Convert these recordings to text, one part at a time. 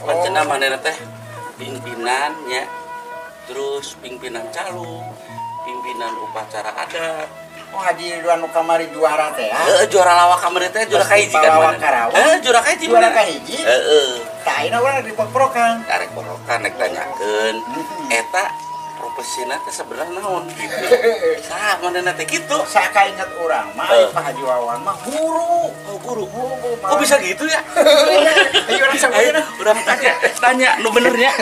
Pancena manehna teh pimpinan nya. Terus pimpinan calung, pimpinan upacara adat. Oh, Haji Ridwan nu kamari juara teh ya? Heeh, juara lawak kamari teh juara kahiji kan. Lawak Karawang. Heeh, juara kahiji. Juara kahiji. Heeh. Tah ayeuna urang dipoprokan. Karek porokan rek tanyakeun eta profesina teh sebenarnya naon gitu. Saha manehna teh kitu? Sakainget urang mah Pak Haji Wawan mah guru. Oh, guru. Kok bisa gitu ya? Ayo urang sampeun. Urang tanya, tanya nu benernya.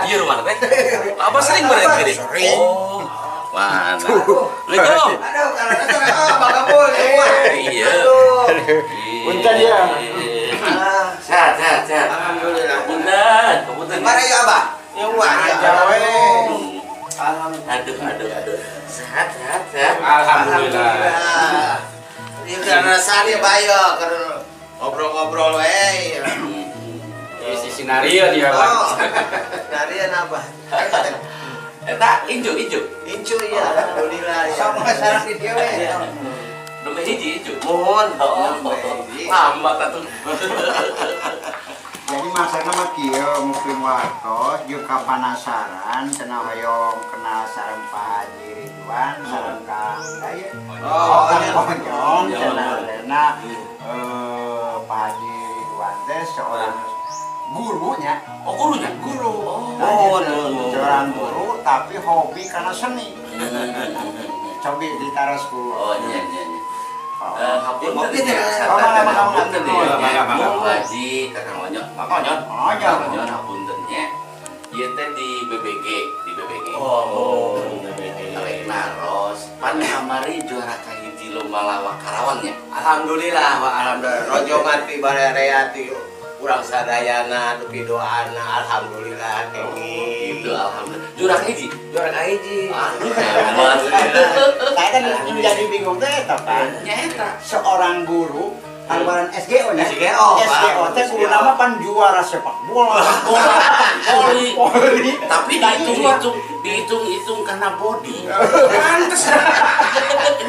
Iya rumah teh. Apa sering berarti gini? Sering. Oh. Mana? Assalamualaikum. Aduh, karena Pak Kapul. Iya. Punten ya. Sehat, sehat, sehat. Alhamdulillah. Punten, punten. Mana ya, Abah? Yang wah aja we. Alhamdulillah. Aduh, aduh, aduh. Sehat, sehat, sehat. Alhamdulillah. Ini karena sari bayo, karena ngobrol-ngobrol we. Isi sinarian ya, Pak. Sinarian apa? Eta inju, inju. Inju ya, alhamdulillah. Sama sareng di dieu we. Nembe hiji inju. Mohon. Lambat atuh. Jadi masana mah kieu mukim wartos jeung kapanasaran cenah hoyong kenal sareng Pak Haji Ridwan sareng Kang Daya. Oh, Kang cenah rena Pak Haji Ridwan teh seorang gurunya. Oh, gurunya? Guru. Oh, seorang guru tapi hobi karena seni. Cobi ditaros ku. Oh, iya iya iya. Hapunten ya. Hapunten ya. Haji Kakang Onyok. Kang Onyok. Onyok hapunten nya. Ieu teh di BBG, di BBG. Oh, BBG. Rek naros, pan kamari juara kahiji lomba lawak Karawang nya. Alhamdulillah, wa alhamdulillah. Rojongan ti bararea ti urang sadayana dupi doana alhamdulillah kenging. Gitu alhamdulillah. Juara kahiji? Juara kahiji. Aduh hebat. Saya kan menjadi bingung teh eta Pak. Nya eta seorang guru kaluaran SGO nya. SGO. SGO teh guru nama pan juara sepak bola, voli. Tapi dihitung-hitung karena body. Pantes.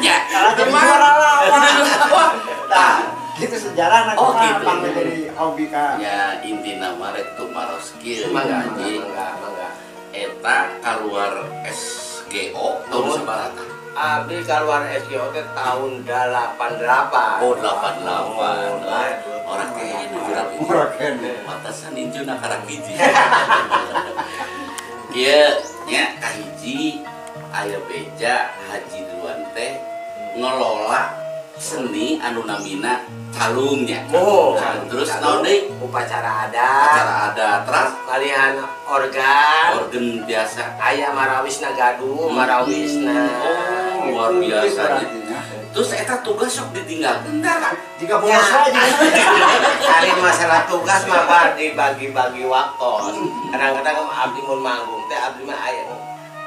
Nya. Juara lawak. Tah, gitu sejarah oh, gitu. Pang jadi hobi ka. Ya intina mah rek tumaros kieu. Mangga, mangga. Eta kaluar SGO tahun sabaraha? Abdi kaluar SGO teh tahun 88. Oh, 88. Orang kene juara hiji. Orang kene. Pantesan injuna karak hiji. Kieu nya kahiji aya beja Haji Ridwan teh ngelola seni anu namina calungnya. Oh, terus naon deui? Upacara adat. Upacara adat, terus kalian organ. Organ biasa. Aya marawisna gaduh, marawisna. Oh, luar biasa. Terus eta tugas sok ditinggalkeun tah? Jika bolos aja. Ari masalah tugas mah bar dibagi-bagi waktu. Kadang-kadang abdi mun manggung teh abdi mah aya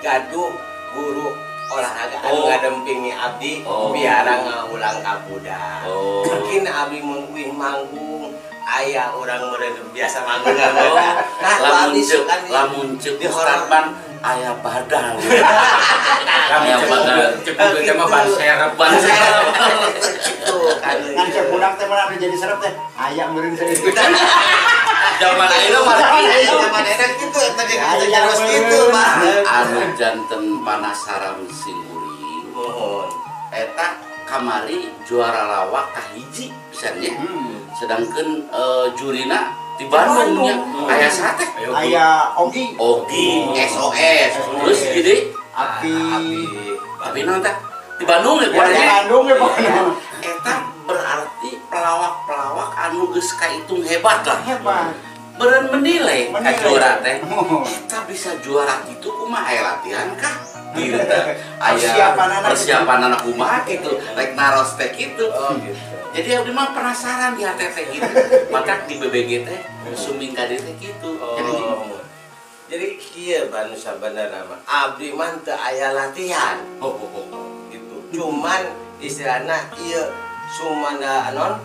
gaduh guru olahraga anu ngadempingi abdi biara ngaulang ka budak. Mungkin abdi mun uih manggung aya urang meureun biasa manggung. Nah, abdi suka lamun ceuk Ustad pan aya badal. Aya badal. Ceuk teh mah ban serep, ban serep. Kitu kan. Ngan ceuk budak teh mah jadi serep teh aya meureun saeutik. Zaman ayeuna mah zaman ayeuna kitu eta ge terus kitu mah. Anu janten panasaran sing kuring. Mohon. Eta kamari juara lawak kahiji pisan nya. Sedangkan jurina di Bandung nya. Aya saha teh? Aya Ogi. Ogi SOS. Terus gede Api. Api naon teh? Di Bandung ya pokoknya. Di Bandung ya pokoknya. Eta berarti pelawak-pelawak anu geus kahitung hebat lah. Hebat. Beureun menilai ka juara teh. Eta bisa juara kitu kumaha aya latihan kah? Gitu teh. Aya persiapan anak kumaha gitu, rek naros teh kitu. Oh gitu. Jadi abdi mah penasaran di hati teh gitu. Maka di BBG teh suming ka dieu teh kitu. Jadi kieu banu sabenerna mah abdi mah teu aya latihan. Gitu. Cuman istilahna ieu sumanda anon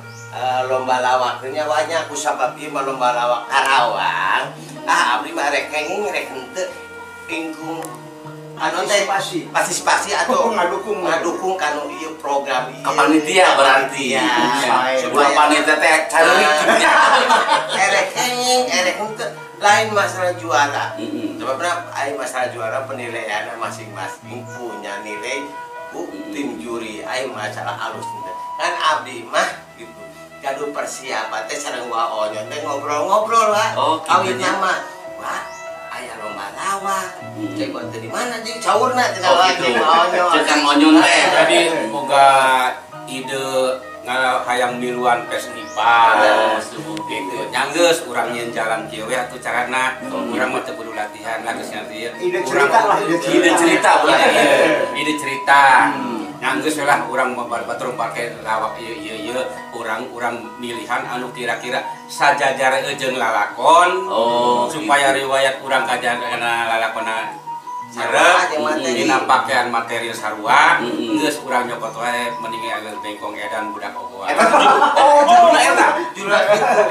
lomba lawak nya banyak ku sabab ieu mah lomba lawak Karawang. Ah abdi mah rek kenging rek henteu ingkung anu teh partisipasi atau ngadukung kanu ieu program ieu. Ke panitia berarti. Supaya panitia teh cari erek kenging erek henteu lain masalah juara. Sebabna ai masalah juara penilaian masing-masing punya nilai ku tim juri ai masalah alus henteu. Kan abdi mah gitu. Gaduh persiapan teh sareng wa onyon teh ngobrol-ngobrol wa. Kawin mah. Wah, aya lomba lawak. Cek teh di mana jeung caurna cenah wa cek onyon. Cek Kang Onyon teh. Jadi boga ide hayang miluan festival gitu. Nyanggeus urang nyeun jalan kieu we atuh carana. Urang mah teu kudu latihan lah geus nya. Ide cerita lah, ide cerita ulah ide cerita. Nyanggeus lah urang batur pake lawak ieu ieu ieu urang-urang milihan anu kira-kira sajajar jeung lalakon supaya riwayat urang kajana lalakonna sareng dina pakaian material sarua geus urang nyokot wae mending ageus bengkong edan budak ogoan. Oh judulna eta. Judulna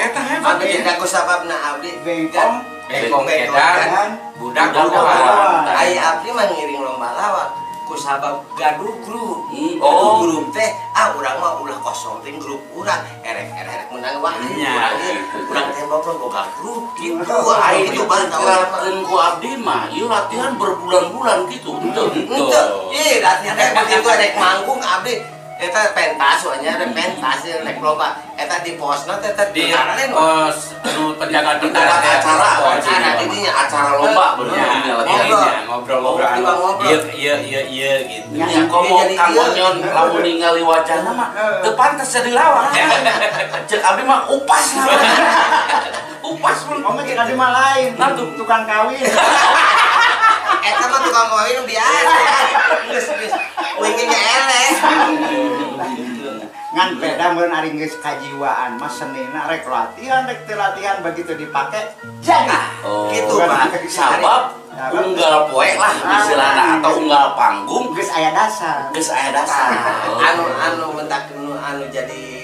eta hebat. Abdi da ku sababna abdi bengkong edan budak ogoan. Ai abdi mah ngiring lomba lawak ku sabab gaduh grup. Oh grup teh ah urang mah ulah kosong ting grup urang erek-erek menang wae urang urang teh boga boga grup gitu. Ai itu batalkeun ku abdi mah ieu latihan berbulan-bulan gitu. Henteu. Henteu. Ih latihan teh begitu rek manggung abdi eta pentas we nya rek pentas rek lomba eta di posna teh di pos anu penjagaan tentara acara acara dinya acara lomba bener ngobrol-ngobrol ieu ieu ieu ieu gitu. Nya komo Kang Onyon lamun ningali wajahna mah teu pantes jadi lawak. Cek abdi mah upas lah. Upas mun komo cek abdi mah lain tukang kawin. Eta mah tukang kawin biasa. Geus geus wingi ge eleh. Ngan beda mun ari geus kajiwaan mah senina rek latihan rek teu latihan begitu dipake jadi. Gitu Pak. Sabab unggal poe lah istilahna atau unggal panggung geus aya dasar. Geus aya dasar. Anu mentak anu jadi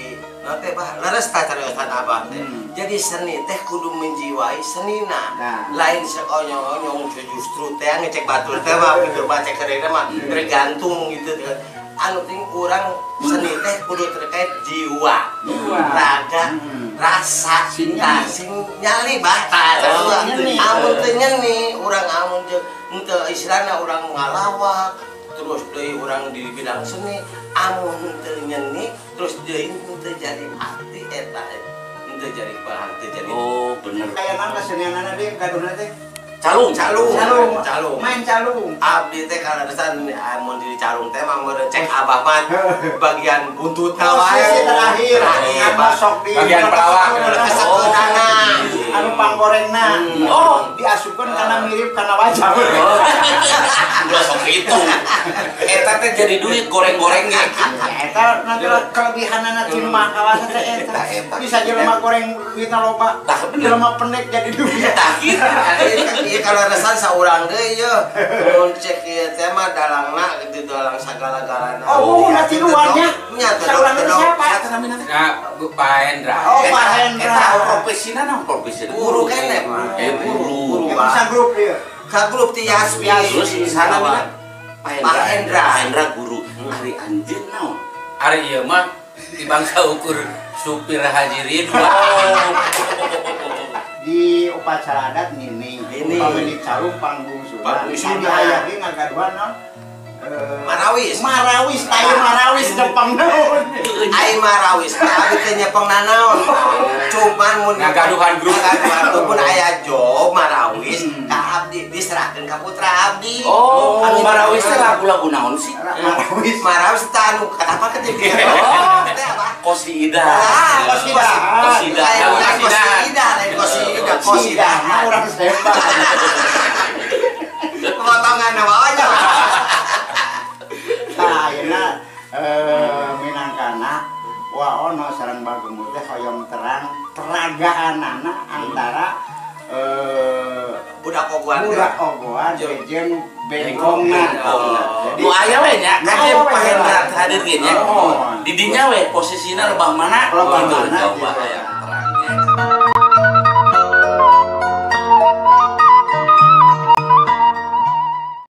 naon teh Bah leres tah cariosan Abah teh. Jadi seni teh kudu menjiwai senina. Lain seonyong-onyong justru teh ngecek batur teh mah gitu baca kerena mah tergantung gitu. Anu ting urang seni teh kudu terkait jiwa, raga, rasa, sing nyali bah tah. Amun teu nyeni urang amun teu istilahna urang ngalawak terus deui urang di bidang seni amun teu nyeni terus deui teu jadi arti eta teu jadi bahan teu jadi. Oh bener. Aya naon kesenianana deui gaduhna teh? Calung, calung, calung, main calung. Abdi teh kaleresan amun di calung teh mah meureun cek abah mah bagian buntutna wae. Posisi terakhir, anu sok di bagian pelawak, kesekeunana, anu panggorengna. Oh, diasupkeun kana mirip kana wajah. Ulah sok itu. Eta teh jadi duit goreng-gorengnya. Eta nanti kelebihanana ti mah kawasan teh eta. Bisa jelema goreng duitna loba. Jelema pendek jadi duit. Tah kitu. Iya kalau resan saurang deui yeuh. Mun cek ieu teh mah dalangna gitu dalang sagala-galana. Oh, nanti luarnya. Nya saurang deui siapa? Nah, Pak Hendra. Oh, Pak Hendra. Eta profesina naon profesina? Guru keneh. Guru. Emang sa grup ieu. Sa grup ti Yasmi. Terus sana mah Pak Hendra. Pak Hendra guru. Ari anjeun naon? Ari ieu mah di bangsa ukur supir Haji Ridwan. Di upacara adat nini, pamili calung panggung Sunda. Di aya ge ngagaduhan naon? Marawis. Marawis, tai marawis nyepeng naon. Ai marawis, abdi teh nyepeng nanaon. Cuman mun ngagaduhan grup, ngagaduhan pun aya job marawis ka abdi diserahkeun ka putra abdi. Oh, marawis teh lagu-lagu naon sih? Marawis. Marawis teh anu kenapa ketik? Oh, teh apa? Kosidah. Kosidah. Kosidah. Kosidah, lain kosidah, kosidah. Mah urang Sembang. Pemotongan nama aja. Minangkana Wa Ono sareng Bagemu teh hoyong terang peragaanana antara budak ogoan budak ogoan jeung bengkongna. Jadi Nu aya we nya, Nu kaje aya we, Pak Hendra ya. hadir ge nya. Oh. Di dinya we posisina lebah mana Lebah gitu, mana, coba gitu. aya.